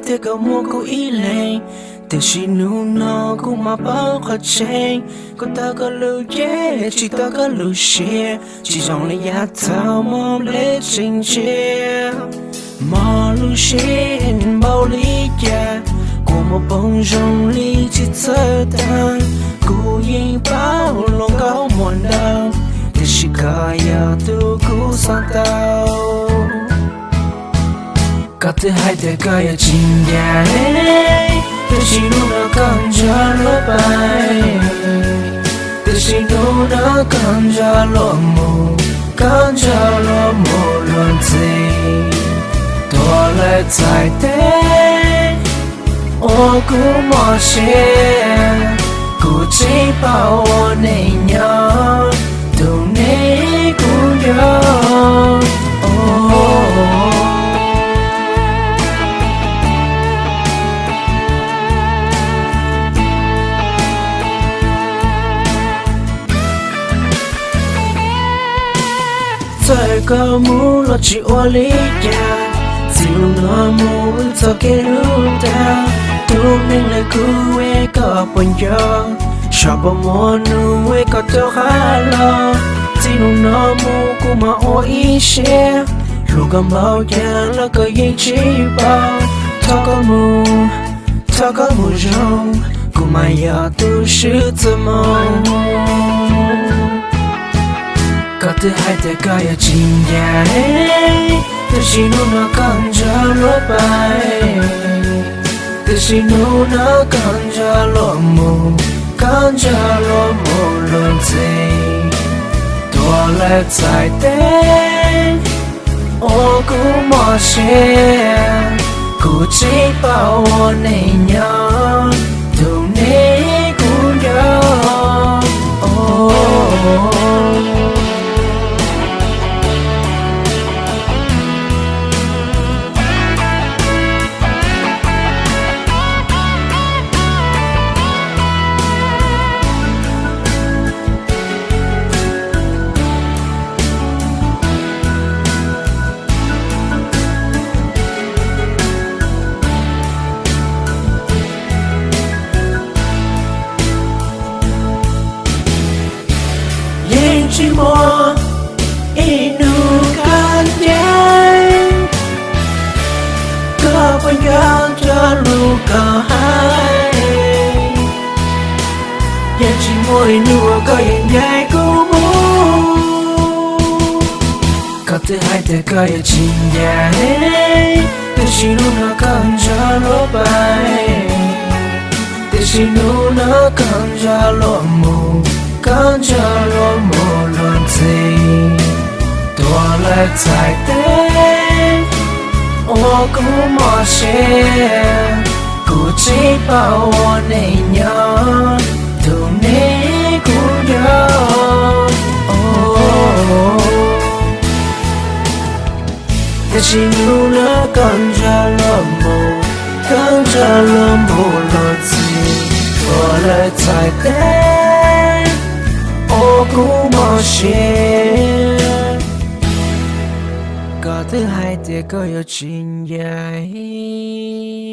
Tias koj muaj kuv ib leeg, tiam sis hnub no kuv mam paub qhov tseeb. Kuv tau koj lub cev tsis tau koj lub siab, tsis zoo li yav thaum hmo nplej tseem tshiab. Mob lub siab npaum li cas, kua muag poob zoo li tsis txawj tag. Kuv yeej paub hluas nkauj muaj ntau, tiam sis koj yog tus kuv xav tau. Koj twb hais tias koj yuav tsis ncaim, tiam sis hnub no koj nrog luag pais, tiam sis hnub no koj nrog luag mus, koj nrog luag mus luag ntxhi. Tuag lawm txhais tes, ua kuv mob siab, kuv tsis paub ua neej nyob, tus neeg kuv nco. Txawm koj mus los tsis ua li cas, txij hnub no mus wb txoj kev hlub tag. Tus neeg lawv kuj ua koj puas nco, saib puas muaj hnub uas koj rov qab los. Txij hnub no mus kuv mam ua ib siab, hlub koj npaum cas los koj yeej tsis paub. Thov koj mus, thov koj mus zoo, kuv mas yog tus swb txoj hmoo. Koj twb hais tias koj yuav tsis ncaim, tiam sis hnub no koj nrog luag pais, tiam sis hnub no koj nrog luag mus, koj nrog luag mus luag ntxhi. Tuag lawm txhais tes, ua kuv mob siab, kuv tsis paub ua neej nyob, tus neeg kuv nco. Yeej tsis muaj ib hnub kaj ncees, koj puas nco txog lus koj hais? Yeej tsis muaj ib hnub uas koj yuav ncaim kuv mus. Koj twb hais tias koj yuav tsis ncaim, tiam sis hnub no koj nrog luag pais, tiam sis hnub no koj nrog luag mus, koj nrog luag mus luag ntxhi. Tuag lawm txhais tes, ua kuv mob siab, kuv tsis paub ua neej nyob, tus neeg kuv nco. Tiam sis hnub no koj nrog luag mus, koj nrog luag mus luag ntxhi. Tuag lawm txhais tes, ua kuv mob siab. Koj twb hais tias koj yuav tsis ncaim.